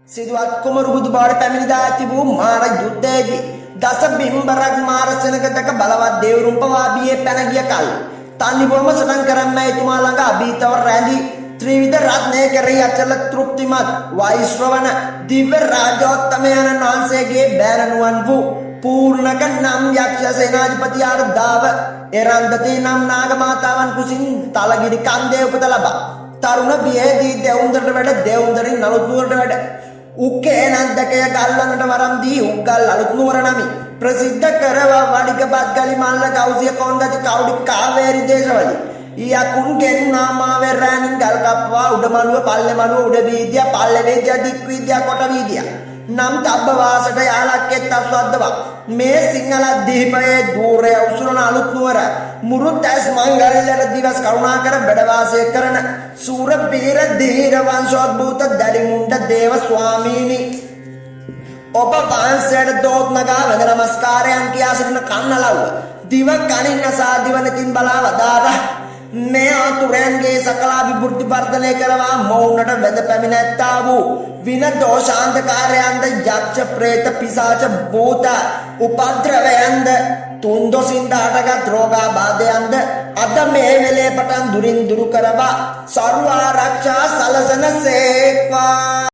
සිදුවත් කුමරු බුදු බවට පැමිණි දා තිබූ මාර යුද්ධයේදී දස බිම්බරක් මාර සෙනඟ දැක බලවත් දෙවිවරුන් පවා බියේ පැන ගිය කල් තනි බොම සටන් කරන්න එතුමා ළඟ අභීතව රැඳි ත්‍රිවිධ රත්නය කෙරෙහි අචල තෘප්තිමත් වෛශ්‍රවණ දිව්‍ය රාජෝත්තමයන්න් වහන්සේගේ බෑරණුවන් වූ පූර්ණක නම් යක්ෂ සේනාධිපතියාට දාව එරන්දති නම් නාග මාතාවන් කුසින් තලගිරි කන්දේ උපත ලබා තරුණ වියේදී දෙවුන්දරට වැඩ දෙවුන්දරින් අලුත් නුවරට වැඩ උක්කේ නන්දකය ගල්වන්නට වරම් දී උග්ගල් අලුත් නුවර නමි ප්‍රසිද්ධ කරවා වඩික බත්ගලි මල්ල කෞසිය කොන්දති කවුඩි කාවේරි දේශවලි යකුන්ගෙන් නාමාවේ රෑනින් ගල් කප්පවා උඩමළුව පල්ලේ මළුව උඩ වීදියා පල්ලේ වීදියා දික් වීදියා කොට වීදියා නම් තබ්බ වාසට යාලක්කෙත් අස්වද්දවා මේ සිංහල දීපයේ දූරය උසුරන අලුත් නුවර මුරුත් ඇස් මංගල්‍යයට දිවස් කරුණාකර බෙඩ වාසය කරන සූර වීර ධීර වංශෝද්භූත දැඩි මුණ්ඩ දේව ස්වාමීනි, ඔබ වහන්සේට දෝත් නගා වැඳ නමස්කාරයන් කියා සිටින කන්නලව්ව දිව කනින් අසා දිව නෙතින් බලා වදාරා මේ ආතුරයන්ගේ සකල අභිවෘද්ධි වර්ධනය කරවා මොවුන්ට වැඳ පැමිණැත්තා වූ වින දෝෂාන්ධකාරයන්ද යක්ෂ ප්‍රේත පිසාච භූත උපද්‍රවයන්ද තුන්දොසින් හටගත් රෝගාබාධයන්ද අද මේ වෙලේ පටන් දුරින් දුරු කරවා සර්ව ආරක්ෂා සලසන සේක්වා.